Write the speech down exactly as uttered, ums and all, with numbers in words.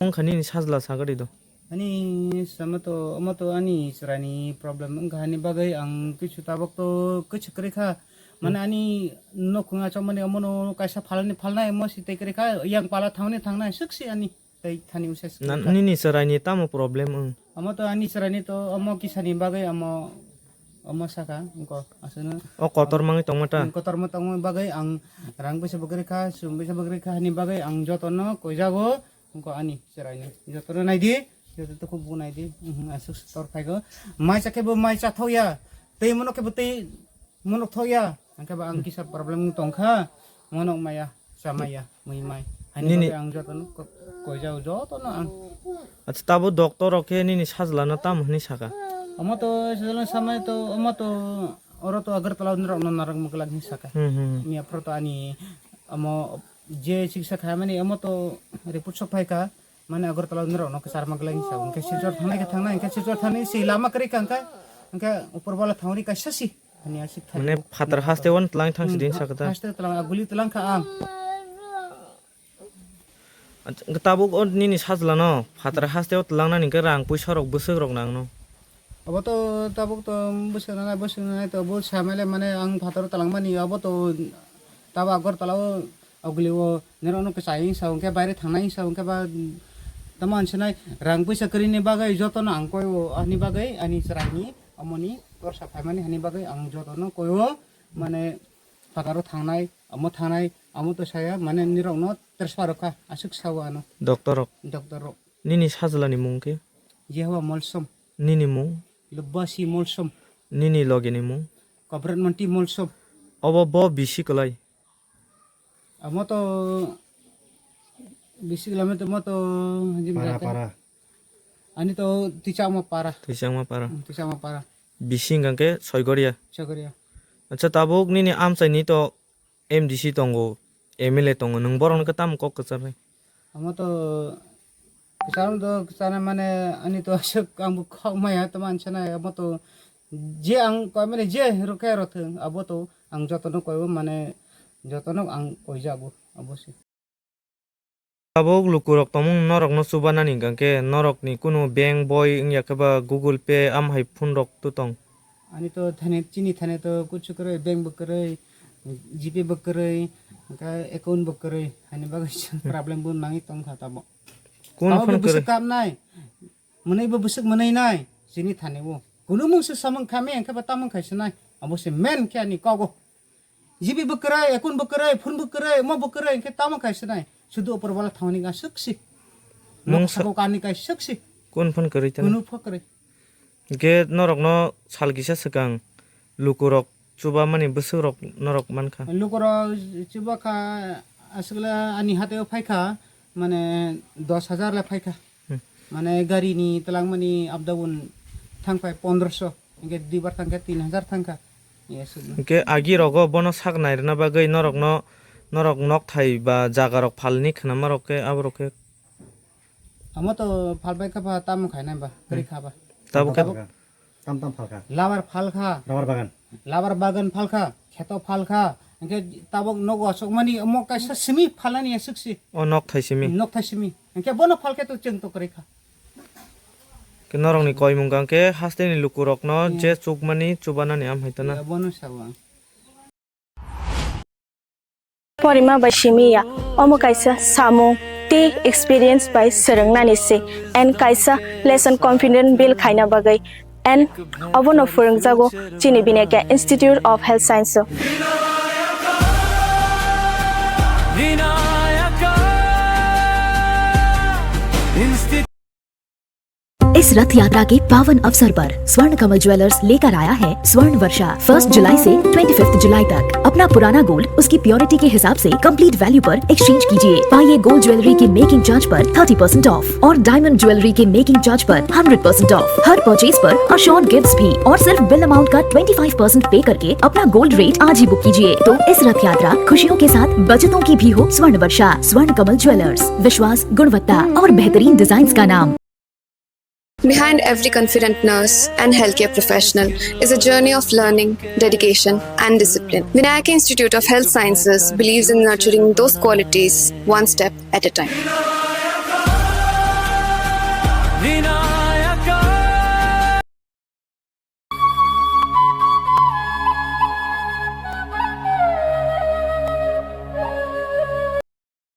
Wngkha nini sajla sagari do. Ani sama to, omo to ani chwraini problem wngkha, hani bagwi ang kichu tabuk to kichu kwrwi kha. Mane ani nokhung achomani omono kaisa phalni phalnai, omo si tei kwrwi kha, yang pala thangni thangnai, swk si ani tei thani uses Na, kwrwi kha. Nini chwraini tamo problem wng? Omo to ani chwraini to omo kisani bagwi omo, omo saka, wngkha aswkno. O kotor mangwi tongma ta? Ang kotorma tongma bagwi ang rang bisa bwkrwi kha, sum bisa bwkrwi kha, hani bagwi ang jotono koijago. Wngkha ani chwraini. Jotono naidi, joto to khubu naidi. Mhm, aswk tor phaigo. Mai cha khe bo mai cha thokya. Tei mono khe bo tei mono thokya. Hwnkhe bo ang kisa problem wng tongkha. Mono maya, cha maya, mui mai. Hani Nini bagwi ang jotono ko-, koijao, jotono ang. Acha, tabo doctor rok khe nini sajlano tamo hwnwi saka? Omo to sajlano samai to, omo to, oro to Agartala nirok no narwk mwglak hwnwi saka. Hmm, hmm. Miya phoro to ani omo je chiksa khaimani omo to report sok phaikha, mane Agartala nirok no kwchar ma glai sa, hwnkhe Silchar thangnai khe thangnai, hwnkhe Silchar thani si lama kwrwi kha, hwnkhe, hwnkhe upor bala thangri kaisa si, hani aswk thani. Mane phatar haste wan tlang thang si Hmm, din pha-, sakha ta? Haste tlang, aguli tlang kha ang. Acha, tabuk o nini sajlano phatar haste o tlangnani hwnkhe rang puisa rok bwswk rok nangno? Obo to tabuk to bwswk nanai, bwswk nanai to bo samale mane ang phataro talangmani, obo to tabo Agartala o, Agartala o nirok no kwchai wngsa hwnkhe, baire thangnai wngsa hwnkhe ba tamo ang sinai rang puisa kwrwini bagwi jotono ang koi o, ani bagwi ani chwraini omoni torsa phaimani hani bagwi ang jotono koi o, mane phataro thangnai, omo thangnai, omo to saya mane nirok no transfer rokha aswk sao ano. Doctor rok. Doctor rok. Nini sajlani mung khe? Jehovah Molsom. Nini mung? Lubbasi Molsom. Nini logini mung? Kobrat Monti Molsom. Obo bo bisi kwlai? Amo to bisi kwlai to, mo to jim Para, jata. Para. Ani to Tichakma para. Tichakma para. Hmm, Tichakma para. Bisi hwnkha khe Soigoria. Soigoria. Acha, tabuk nini amchaini to M D C tongo, M L A tongo, nwng borokno khe tamo kok kwcharnai? Omo to kwcharo to kwchana mane ani to aswk ang bo kok maya tamo ani sanai, omo to je ang koi mani je rokhe rothwng abo to ang jotono koibo mane jotono ang koijago abo se. Tabuk lukurok tongmung norokno chubanani hwnkha khe norokni kunu bank boi wngya khe ba Google Pay amhai phone rok to tong? Ani to thani, chini thani to kuchu kwrwi, bank bo kwrwi, G Pay bo kwrwi, hwnkhe account bo kwrwi, hani bagwi problem bo nangwi tongkha tamo. Kunu phone kwrwi? Tamo bo bwswk kapnai, mwnwi bo bwswk mwnwi nai, chini thani o. Kunu mungsa samung kha me hwnkhe ba tamung khai sinai, abo se main khe ani kogo. G Pay bo kwrwi, account bo kwrwi, phone bo kwrwi, omo bo kwrwi, hwnkhe tamo khai sinai. Sudu opor bala thangni aswk si. Mungsa- Nok sako kani kai swk si. Kunu phone kwrwi tano? Kunu phone kwrwi. Hwnkhe norokno sal kisa swkang lukurok chubamani bwswkrok norok mankha? Lukurok chubakha aswkla ani hateo phaikha, mane dos hajar le phaikha. Hmm. Mane gari ni twlangmani up down thangphai pondroso, hwnkhe duibar thangkhe tin hajar thangkha. Yes. Hwnkhe agi rogo bono sak nairwna bagwi norokno, norok nokthai ba jaga rok phalni khwnama rok khe abo rok khe? Amo to phalbai kha ba, tamo khainai ba, kwrwi kha ba. Tabuk khe? Tabuk. Tam tam phalkha. Labar phalkha. Rubber bagan. Labar bagan phalkha, kheto phalkha. Hwnkhe tabuk nogo aswkmani omo kaisa simi phalnani aswk si. O nokthai simi. Nokthai simi. Hwnkhe bono phalkhe to chwng to kwrwi kha. Khe norokni koimung kha hwnkhe hasteni lukurokno Hmm. je chukmani chubanani amhai tana. Ya, bono sabo ang. Porima bai simi ya, omo kaisa samung tei experience bai swrwngnani se, and kaisa lesson confident build khaina bagwi, and obono phwrwngjago chini Binekya Institute of Health Science o. इस रथ यात्रा के पावन अवसर पर स्वर्ण कमल ज्वेलर्स लेकर आया है स्वर्ण वर्षा। फर्स्ट जुलाई से ट्वेंटी फिफ्थ जुलाई तक अपना पुराना गोल्ड उसकी प्योरिटी के हिसाब से कंप्लीट वैल्यू पर एक्सचेंज कीजिए। पाइए गोल्ड ज्वेलरी की मेकिंग चार्ज पर थर्टी परसेंट ऑफ और डायमंड ज्वेलरी के मेकिंग चार्ज पर हंड्रेड परसेंट ऑफ। हर परचेज पर अश्योर्ड गिफ्ट्स भी और सिर्फ बिल अमाउंट का ट्वेंटी फ़ाइव परसेंट पे करके अपना गोल्ड रेट आज ही बुक कीजिए। तो इस रथ यात्रा खुशियों के साथ बचतों की भी हो स्वर्ण वर्षा। स्वर्ण कमल ज्वेलर्स, विश्वास, गुणवत्ता और बेहतरीन डिजाइन्स का नाम। Behind every confident nurse and healthcare professional is a journey of learning, dedication, and discipline. Vinayaka Institute of Health Sciences believes in nurturing those qualities one step at a time. Nino